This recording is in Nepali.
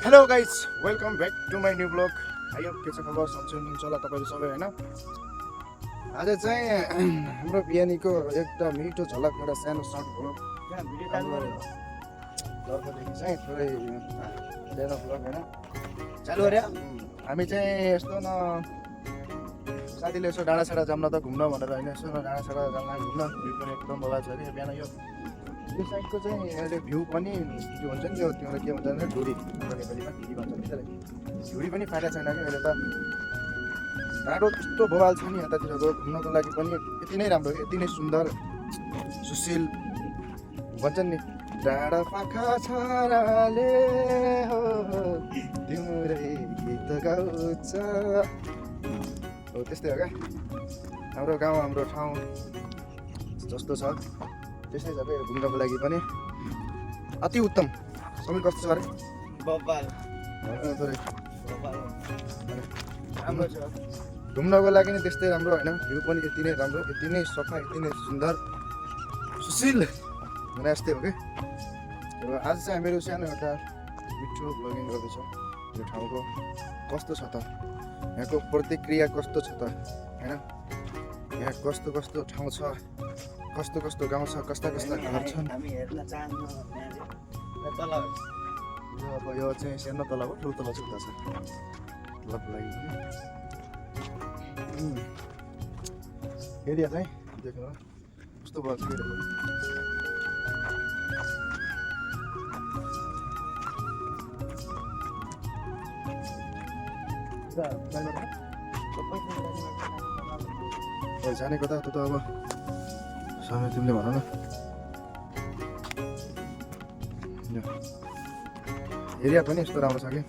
Hello guys, welcome back to my new blog. आइयो के छ खबर, सन्चै हुनुहुन्छ होला तपाईँहरू सबै होइन। आज चाहिँ हाम्रो बिहानीको एकदम मिठो झलक एउटा सानो सर्ट ब्लग लड्कादेखि चाहिँ थोरै सानो ब्लग होइन चालु गरे। हामी चाहिँ यस्तो न साथीले यसो डाँडासाँडा जाऊँ न त घुम्न भनेर होइन, यसो न डाँडासाँडा जाऊँ घुम्न। भ्यू पनि एकदम बल्ल छ अरे बिहान। यो साइडको चाहिँ अहिले भ्यू पनि के भन्छ नि, त्यो के भन्छ भने ढुडी नेपालीमा ढुडी भन्छ नि त्यसलाई। ढुडी पनि फाइदा छैन क्या अहिले त। टाढो यस्तो बवाल छ नि यतातिरको, घुम्नको लागि पनि यति नै राम्रो, यति नै सुन्दर सुशील भन्छन् नि, डाँडा पाखा छाराले हो तिम्रै गीत गाउँछ हो, त्यस्तै हो क्या हाम्रो गाउँ, हाम्रो ठाउँ जस्तो छ त्यस्तै छ क्या। घुम्नको लागि पनि अति उत्तम। सबै कस्तो छ अरे बब्बाल राम्रो छ। घुम्नको लागि नि त्यस्तै राम्रो होइन, भ्यू पनि यति नै राम्रो, यति नै सफा, यति नै सुन्दर सुशील भने जस्तै हो कि। आज चाहिँ हामीहरू सानो एउटा मिठो ब्लगिङ गर्दैछौँ। यो ठाउँको कस्तो छ त, यहाँको प्रतिक्रिया कस्तो छ त होइन, यहाँ कस्तो कस्तो ठाउँ छ, कस्तो कस्तो गाउँ छ, कस्ता कस्ता घर छन्। अब यो चाहिँ सानो तला हो, ठुलो तला चाहिँ उता छ तलको लागि एरिया चाहिँ देख्नु कस्तो भयो जाने कता त अब समय तिमीले भन न। एरिया पनि यस्तो राम्रो छ कि